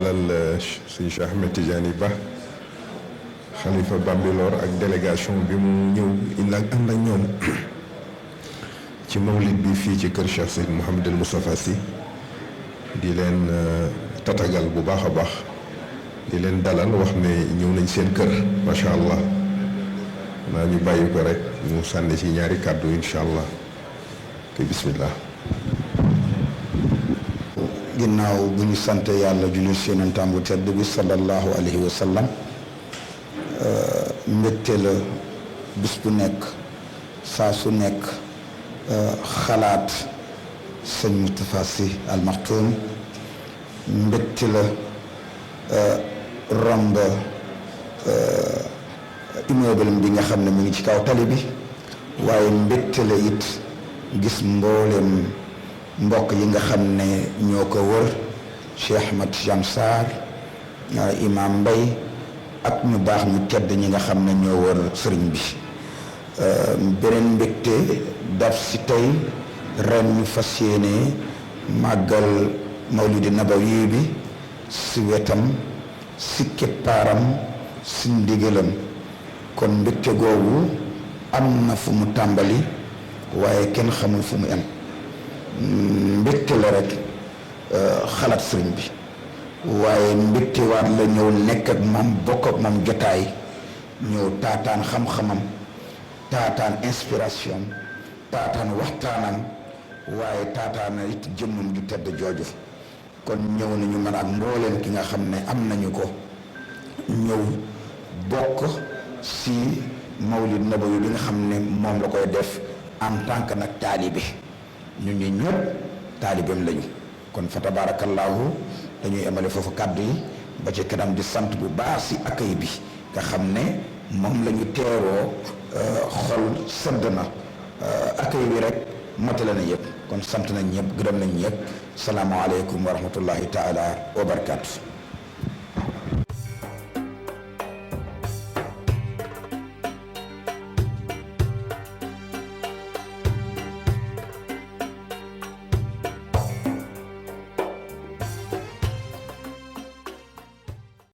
lal sëñ Cheikh Ahmed Tidiane Ba xalifa Bambilor ak délégation bi mu ñëw ànd ak ñoom ci mawlid bi fii ci kër Cheikh Seyd Mouhamed El Moustapha Sy di leen tatagal bu baax a baax di leen dalal wax ne ñëw nañ seen kër macha allah naa ñu bàyyi ko rek mu sànni ci ñaari kàddu incha allah te bismillah. ginnaaw bu ñu sant yàlla julli ci yonentam bu tedd bi sallallahu alayhi wa sallam mbégte la bis bu nekk saa su nekk xalaat sëñ Moustapha Sy Al Maktoum mbégte la romb immeuble bi nga xam ne mu ngi ci kaw tali bi waaye mbégte la it gis mbooleem mbokk yi nga xam ne ñoo ko wër Cheikh Ahmed Tidiane Sarr Imam Mbaye ak ñu baax ñu tedd ñi nga xam ne ñoo wër sëriñ bi beneen mbégte daf si tey ren ñu fas yéene màggal mawlidi nabawi bi si wetam si keppaaram si ndigalam kon mbégte googu am na fu mu tàmbali waaye kenn xamul fu mu em mbégte la rek xalaat sëriñ bi waaye mbégte waat la ñëw nekk ak moom bokk ak moom jotaay ñëw taataan xam-xamam taataan inspiration taataan waxtaanam waaye taataan it jëmmam ju tedd jooju kon ñëw nañu man ak mbooleem ki nga xam ne am nañu ko ñëw bokk si mawlid nabawi bi nga xam ne moom la koy def en tant que nag taalibe ñun ñi ñëpp taalibeem lañu kon fa tabaarakallaahu dañuy emale foofu kàddu yi ba ci kanam di sant bu baax si accueil bi nga xam ne moom la ñu teeroo xol sedd na accueil bi rek matale na yëpp kon sant nañ ñëpp gërëm nañ ñëpp salaamaaleykum wa rahmatullahi taala wa barakaatu.